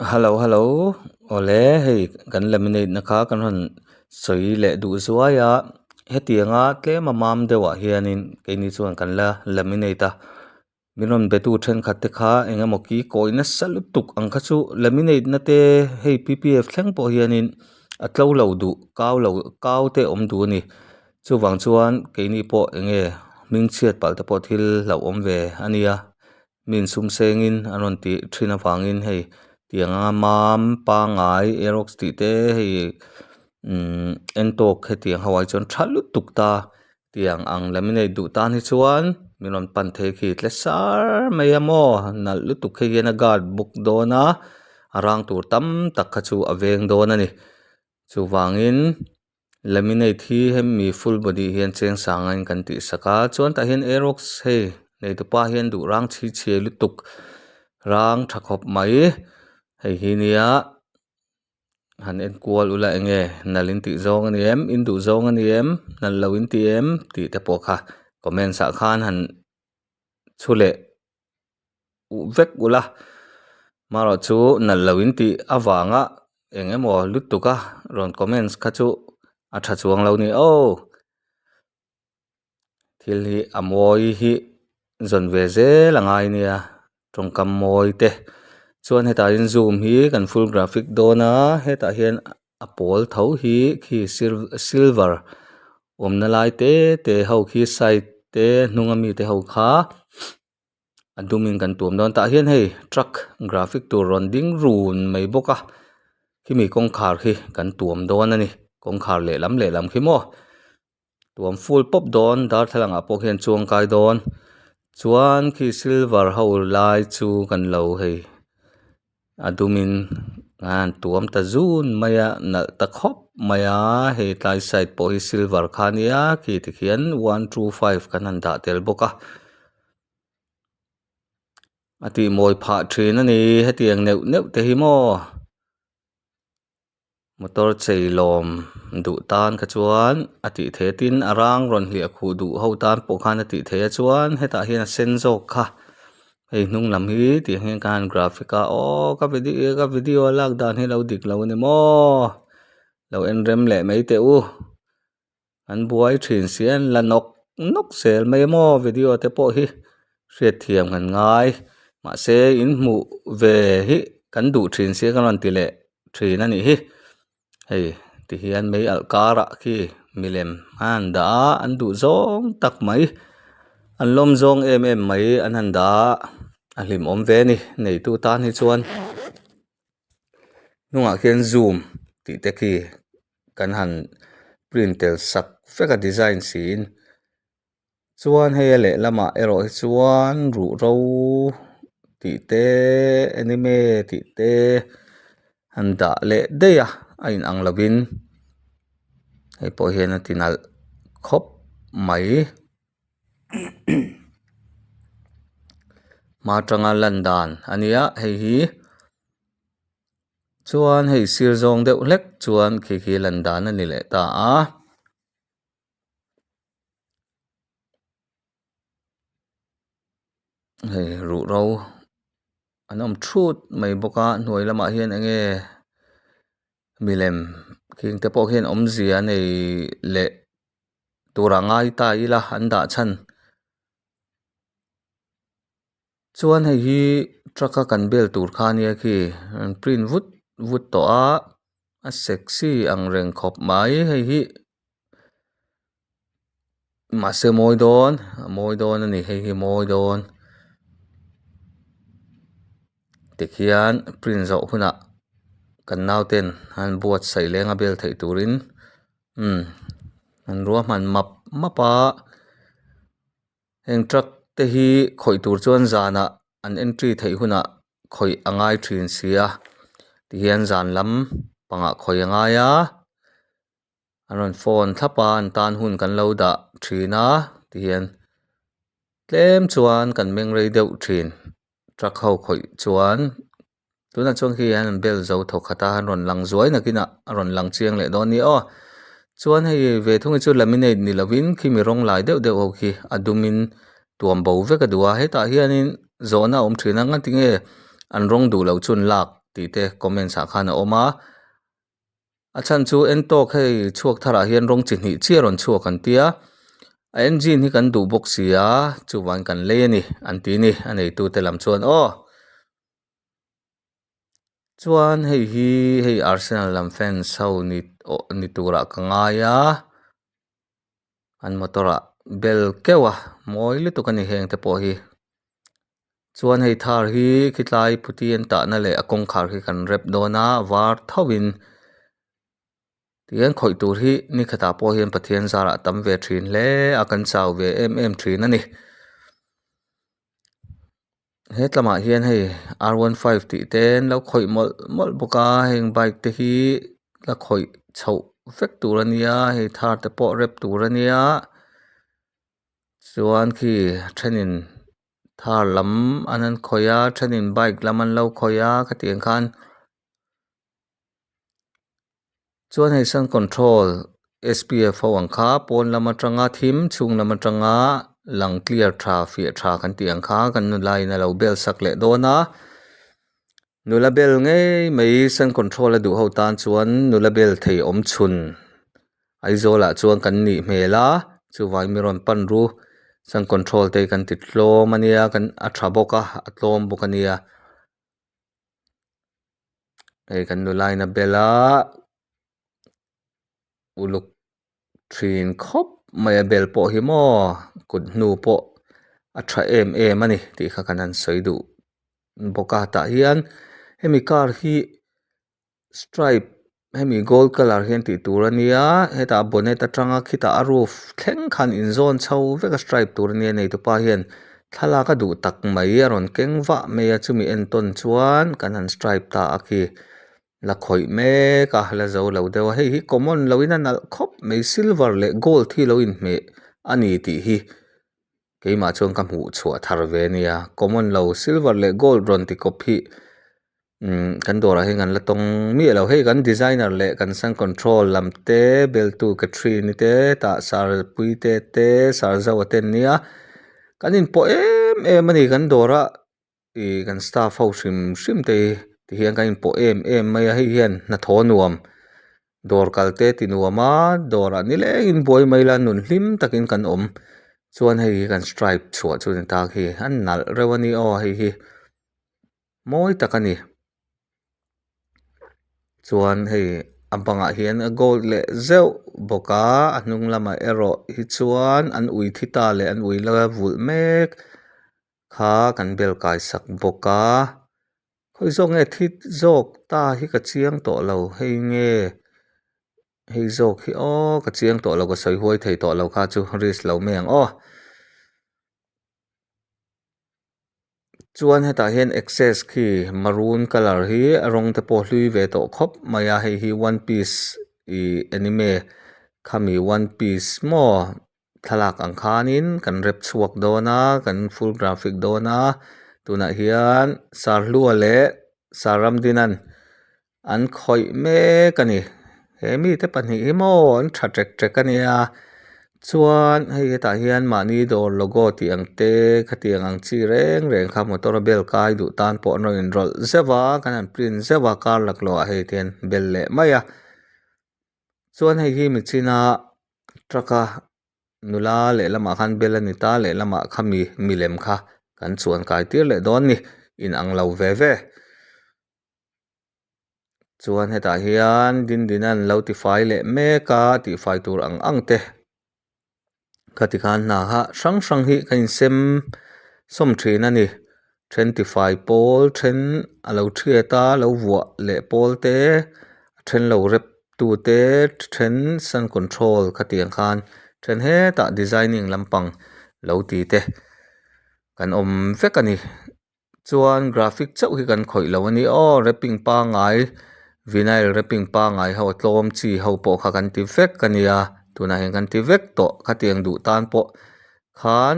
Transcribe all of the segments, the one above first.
Hello hello awle hei kan laminate na kha kan rawn sawi leh duh zuai a hetianga tlem a mam deuh ah hianin keini chuan kan la laminate a min rawn be tu thenkhat te kha eng emaw ki kawi nasa lutuk ang kha chu laminate na te hei P P F thleng pawh hianin a tlo lo duh kau lo kau te a awm duh a ni chuvang chuan keini pawh eng nge hming chhiat palh te pawh thil hlauhawm ve a nia. Mi insum sengin an rawn tih thin avangin hei tiang anga mam pangngai aerox tih te hei umm en tawk hetiang ho ah hi chuan tha lutuk ta tiang ang laminate duh tan hi chuan min rawn pan thei khi tle sar mai a maw nalh lutuk hei hian a guard bawk dawn a a rang tur tam tak kha chu a veng dawn a ni chuvangin. Laminate hi hemi full body hian cheng sanga in kan tih sak a chuan tah hian aerox hei neitupa hian duh rang chhi chhiai lutuk rang tha khawp mai hei hi nia han en kual ula eng nge nalh in tih zawng a ni em in duh zawng a ni em nalh lo in ti em tih te pawh kha comments ah khan han chhu leh. uh vek ula marawh chu nalh lo in tih avanga eng emaw lutuk a rawn comments kha chu a tha chuang lo a ni aw thil hi a mawi hi zawn ve zel a ngai nia tawngkam mawi te chuan hetah hian zoom hi kan full graphic dawn a hetah hian a pawl tho hi khi silver awmna lai te te ho khi side te hnung ami te ho kha. A dumin kan tuam dawn tah hian hei truck graphic tur rawn ding run mai bawk a khimi kawngkhar khi kan tuam dawn a ni kawngkhar lehlam lehlam khi maw tuam full pawp dawn darthlalang ah pawh khian chuang kai dawn chuan khi silver ho lai chu kan lo hei a dumin an han tuam ta zun mai a nalh ta khawp mai a hei tlai side pawh hi silver kha a nia khi tikhian one two five kan han dah tel bawk a a tih mawi phah thin a ni hetiang neuh neuh te hi maw motor chei lawm duh tan kha chuan a tih theih a tin a rang rawn hliah khuh duh ho tan pawh khan a tih theih a chuan hetah hian a sen zawk kha hei hnung lam hi tiang hian khan graphic a aw ka video ka video a lak dan hi a lo dik lo a ni maw lo en rem leh mai teh u. An buai thin si a an la nawk nawk zel mai maw video te pawh hi hriatthiam kan ngai mahse in hmuh ve hi kan duh thin sia ka rawn ti leh thin a nih hi hei tihian mei alh karah khi milem a han dah a an duh zawng tak mai an lawm zawng em em mai an han dah a a hlimawm ve a ni neitu tan hi chuan hnungah khian zoom tih te khi. Kan han print tel sak vek a design siin chuan hei a lehlamah erawh hi chuan ruhro tih te anime tih te han dah leh daih a a inang lovin hei pawh hian a ti nalh khawp mai hma tanga lan dan a nia hei hi. Chuan hei sir zawng deuh hlek chuan khi khi lan dan a ni leh ta a. Hei ruhro an awm thut mai bawk a hnuai lamah hian eng nge milem khing te pawh khian awmzia a nei leh tur ah ngai ta ila an dah chhan. Chuan hei hi truck a kan bel tur kha ania khi an print vut vut tawh a a sexy ang reng khawp mai hei hi mahse mawi dawn a mawi dawn a ni hei hi mawi dawn tikhian print zawh hunah kan nauten an buatsaih leng a bel theih turin umm an ruahman map map a. Heng truck te hi khawih tur chuan zanah an entry theih hunah khawih a ngai thin si a tihian zan lam pangah khawih a ngai a an rawn phone thlap a an tan hun kan lo dah thin a tihian tlem chuan kan meng rei deuh thin truck ho khawih chuan tunah chuan khi hian an bel zo thawk khat a an rawn lang zuai nakinah a rawn lang chiang leh dawn a ni aw chuan hei ve thung hi chu laminate ni lovin khimi rawng lai deuh deuh ho khi a dumin tuam bo vek a duh a hetah hianin zawhna a awm thin a ngatinge an rawng duh loh chu an lak. tih te comments ah khan a awm a a chhan chu Ntorq hei chhuak tharah hian rawng chi hnih chiah a rawn chhuak an tia a engine hi kan duh bawk si a chuvangin kan lei a ni an ti a ni a neitute lam chuan aw. Chuan hei hi hei Arsenal lam fans ho ni awh ni turah ka ngai a an motor ah bel keuh a mawi lutuk a ni heng te pawh hi chuan hei thar hi khitlai putty an tahna leh a kawngkhar khi kan rep dawn a var tho in tihian khawih tur hi ni khatah pawh hian Pathian zarah a tam ve thin hle a kan chau ve em em thin a ni. He tlamah hian hei r one five tih te an lo khawih mawlh mawlh bawk a heng bike te hi la khawih chhoh vek tur a nia hei thar te pawh rep tur a nia chuan khi thenin thar lam an han khawih a thenin bike lam an lo khawih a khatiang khan. Chuan hei sun control S_P_F ho ang kha pawn lam atanga thim chhung lam atanga lang clear tha fiah tha kan tih ang kha kan nula in a lo bel sak leh dawn a nula bel ngei mai sun control a duh ho tan chuan nula bel thei awm chhun Aizawl ah chuan kan nih hmel a chuvangin mi rawn pan ru sun control te hi kan ti tlawm a nia kan a tha bawk a a tlawm bawk a nia. Hei kan nula in a bel a uluk thin khawp mai a bel pawh hi maw kut hnu pawh a tha em em a ni tih kha kan han sawi duh bawk a tah hian hemi car hi stripe hemi gold colour hian tih tur a nia hetah bonnet atanga khitah a roof thleng khan inzawn chho vek a stripe tur a nia neitupa hian thlalak a duh tak mai a rawn keng vah mai a chumi entawn chuan kan han stripe ta a khi la khawih mek a la zo lo deuh a hei hi common lo in a nalh khawp mai silver leh gold hi lo inhmeh a ni tih hi keimah chuan ka hmuh chhuah thar ve a nia common lo silver leh gold rawn ti kawp hi umm kan dawrah hian kan la tawng miah lo hei kan designer leh kan sun control lam te beltu Catherine-i te tah sarpui te te sarzoa te an nia kan inpawh em em a ni kan dawra ih kan staff ho hrim hrim te hi ti hian kan inpawh em em mai a hei hian hnathawh nuam dawr kal te ti nuam a dawrah nilengin buai mai ila nun hlim takin kan awm chuan hei hi kan stripe chhuah chu a ni ta khi a nalh reuh a ni aw hei hi. Mawi tak a ni. Chuan hei a bangah hian a gold leh zeuh bawk a a hnung lamah erawh hi chuan an ui thi ta leh an ui la vulh mek kha kan bel kai sak bawk a khawi zawk nge thi zawk ta hi ka chiang tawh lo hei nge hei zawk hi aw ka chiang tawh lo ka sawi huai thei tawh lo kha chu risk lo mai ang aw. Chuan hetah hian access khi maroon colour hi a rawng te pawh hlui ve tawh khawp mai a hei hi one piece ih anime khami one piece maw thlalak ang khanin kan rep chhuak dawn a kan full graphic dawn a tunah hian Sarhlua leh Sarramdina'n an khawih mek a ni he mite pahnih hi maw an tha ṭek ṭek a nia chuan hei hetah hian mahni dawr logo tih ang te khatiang ang chi reng reng kha motor a bel kai duh tan pawh an rawn inrawlh zeuh a kan han print zeuh a kar laklawh ah hei te hian bel leh mai a chuan hei hi michina truck a nula lehlamah khan bel a ni ta lehlamah khami milem kha kan chuan kai tir leh dawn a ni inang lo ve ve. Chuan hetah hian Dindina'n lo tifai leh mek a tihfai tur ang ang te khati khan hna kha hrang hrang hi ka insem sawm thin a ni then tifai pawl then a lo thiat a lo vuah leh pawl te then lo rep tu te then sun control khatiang khan then hetah designing lampang lo ti te kan awm vek a ni. Chuan graphic chauh hi kan khawih lo a ni aw wrapping pangai vinyl wrapping pangai ho tlawm chi ho pawh kha kan ti vek a nia tunah hian kan ti vek tawh khatiang duh tan pawh khan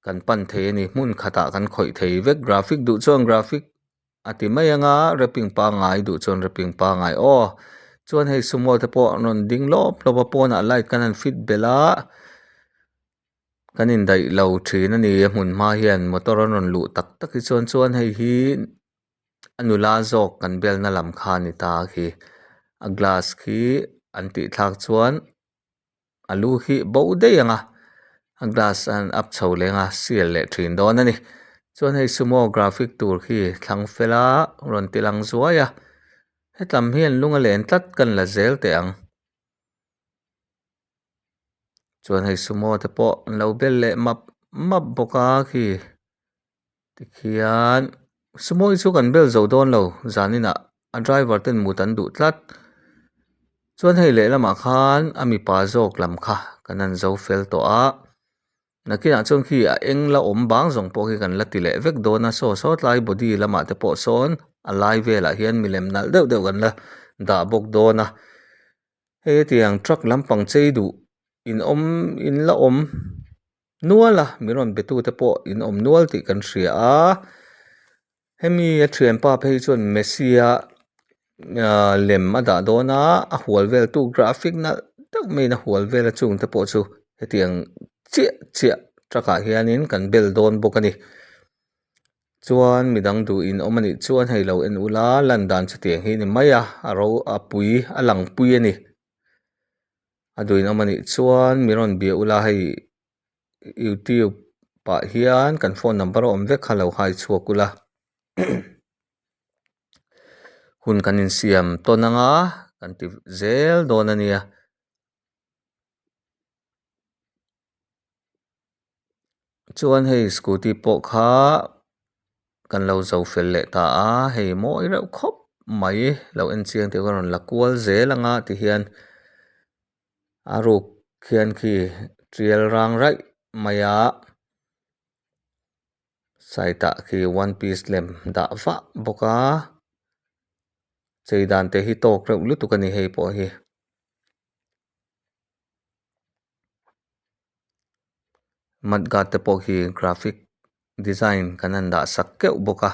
kan pan thei a ni hmun khatah kan khawih thei vek graphic duh chuan graphic a ti mai anga wrapping pangai duh chuan wrapping pangai aw chuan hei sumo te pawh an rawn ding lawp lawp a pawnah light kan han fit belh a. Kan indaih lo thin a ni a hmun hma hian motor an rawn luh tak tak hi chuan chuan hei hi a nula zawk kan belna lam kha a ni ta khi a glass khi an tih thlak chuan a lu hi bo daih ang a a glass a han up chho leh ang a sial leh thin dawn a ni chuan hei sumo graphic tur khi thlang fel a rawn ti lang zuai a hetlam hian lung a len tlat kan la zel teh ang. Chuan hei sumo te pawh an lo bel leh map map bawk a khi tikhian sumo hi chu kan bel zo dawn lo zanin ah a driver ten mut an duh tlat chuan hei lehlamah khan a mipa zawk lam kha kan han zo fel tawh a nakinah chuan khi a eng la awm bang zawng pawh khi kan la ti leh vek dawn a saw saw tlai body lamah te pawh sawn a lai velah hian milem nalh deuh deuh kan la dah bawk dawn a. Hei hetiang truck lampang chei duh in awm in la awm nual a min rawn be tute pawh in awm nual tih kan hria a hemi a thianpa phei chuan messi a ahh lem a dah dawn a a hual vel tu graphic nalh deuh maiin a hual vel a chung te pawh chu hetiang chiah chiah truck ah hianin kan bel dawn bawk a ni. Chuan midang duh in awm anih chuan hei lo en ula lan dan chutiang hi a ni mai a a ro a pui a lang pui a ni a duh in awm anih chuan mi rawn bia ula hei youtube ah hian kan phone number a awm vek kha lo hai chhuak ula hun kan insiam tawn anga kan ti zel dawn a nia. Chuan hei scooty pawh kha kan lo zo fel leh ta a hei mawi reuh khawp mai lo en chiang teh ka rawn la kual zel anga tihian a ruk khian khi tial rang raih mai a side ah khi one piece lem dah vah bawk a chei dan te hi tawk reuh lutuk a ni hei pawh hi. Mud guard te pawh khi graphic design kan han dah sak keuh bawk a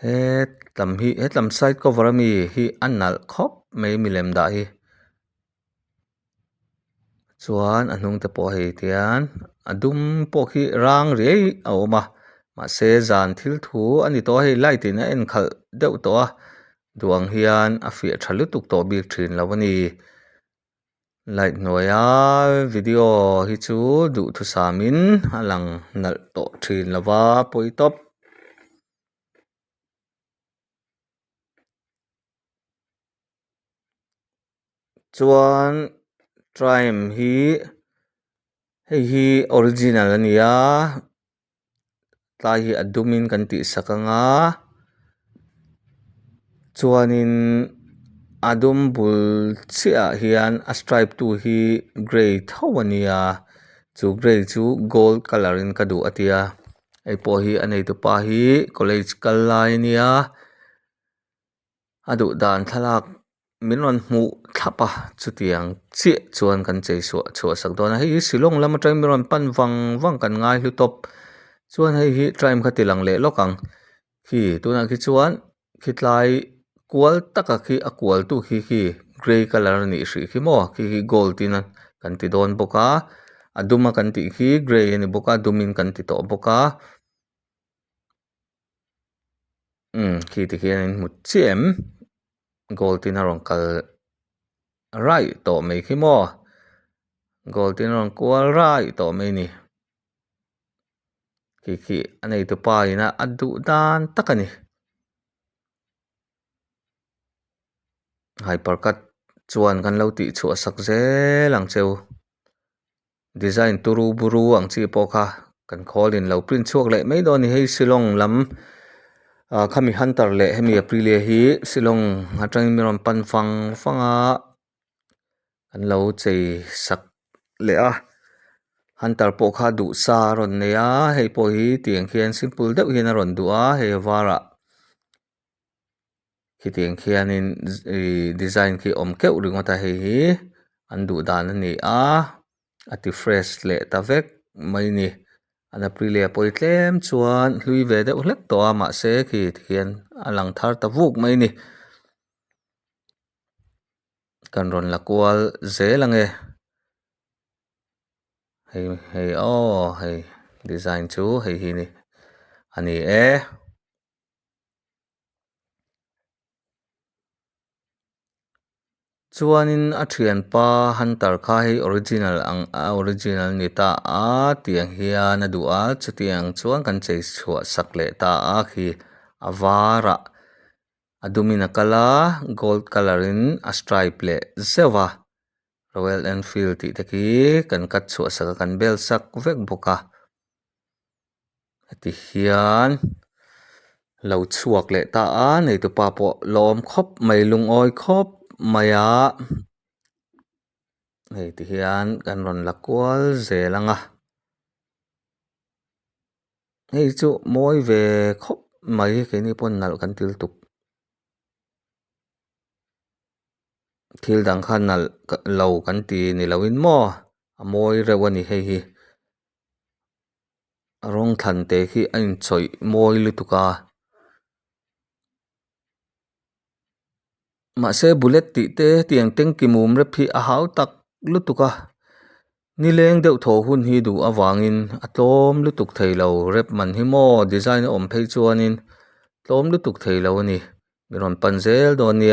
hetlam hi hetlam side cover ami hi a nalh khawp mai milem dah hi chuan a hnung te pawh hei tian a dum pawh khi rang riai a awm a mahse zan thil thu a ni tawh a hei light in a en khalh deuh tawh a duh ang hian a fiah tha lutuk tawh bik thin lo a ni. Light hnuaia video hi chu duhthusam in a lang nalh tawh thin lo va pawi tawp. Chuan triumph hi hei hi original a ni a tlai hi a dum in kan tih sak ang a chuanin a dum bul chiah ah hian a stripe tu hi gray tho a nia chu gray chu gold colour in ka duh a tia hei pawh hi a nei tupa hi college kal lai a nia. A duh dan thlalak min rawn hmuh thlap a chutiang chiah chuan kan chei suah chhuah sak dawn a hei hi shillong lam atangin min rawn pan vang vang kan ngai hlu tawp chuan hei hi time kha ti lang leh lawk ang khi tunah khi chuan khitlai kual taka khi a kual tu khi khi grey colour a nih hrih khi maw khi khi gold in kan ti dawn bawk a a dum a kan tih khi grey a ni bawk a dum in kan ti tawh bawk a. Umm khi ti khian in hmu chiah em gold in a rawn kal raih tawh mai khi maw gold in a rawn kual raih tawh mai a ni khi khi a neitu pa in a duh dan tak a ni hyper cut chuan kan lo tih chhuah sak zel ang cheu. Design turu buru ang chi pawh kha kan khawl in lo print chhuak leh mai dawn a ni hei Shillong lam ah khami hunter leh hemi aprilia hi Shillong atangin min rawn pan vang vang a an lo chei sak leh a hunter pawh kha duh sa a rawn nei a hei pawh hi tiang khian simple deuh hian a rawn duh a hei a varah. Khitiang khianin ihh design khi awm keuh ringawt a hei hi an duh dan a ni a a ti fresh leh ta vek mai a ni an aprilia pawh hi tlem chuan hlui ve deuh hlek tawh a mahse khi tikhian a lang thar ta vuk mai a ni kan rawn la kual zel ange hei hei aw hei design chu hei hi a ni e. Chuanin a thianpa hunter kha hei original ang a original a ni ta a tiang hian a duh a chutiang chuan kan chei chhuah sak leh ta a khi a varah a dum in a kal a gold colour in a stripe leh zeuh a royal enfield tih te khi kan cut chhuah sak a kan bel sak vek bawk a ti hian lo chhuak leh ta a neitupa pawh lawm khawp mai lungawi khawp mai a hei ti hian kan rawn la kual zel ang a hei chu mawi ve khawp mai keini pawn nalh kan til tuk thil dang kha nalh lo kan ti ni lo in maw a mawi reuh a ni hei hi. A rawng thlan te khi a inchawih mawi lutuk a mahse bullet tih te tiang tanki mum rep hi a hau tak lutuk a nileng deuh thaw hun hi duh avangin a tlawm lutuk thei lo rep man hi maw design a awm phei chuanin tlawm lutuk thei lo a ni mi rawn pan zel dawn nia.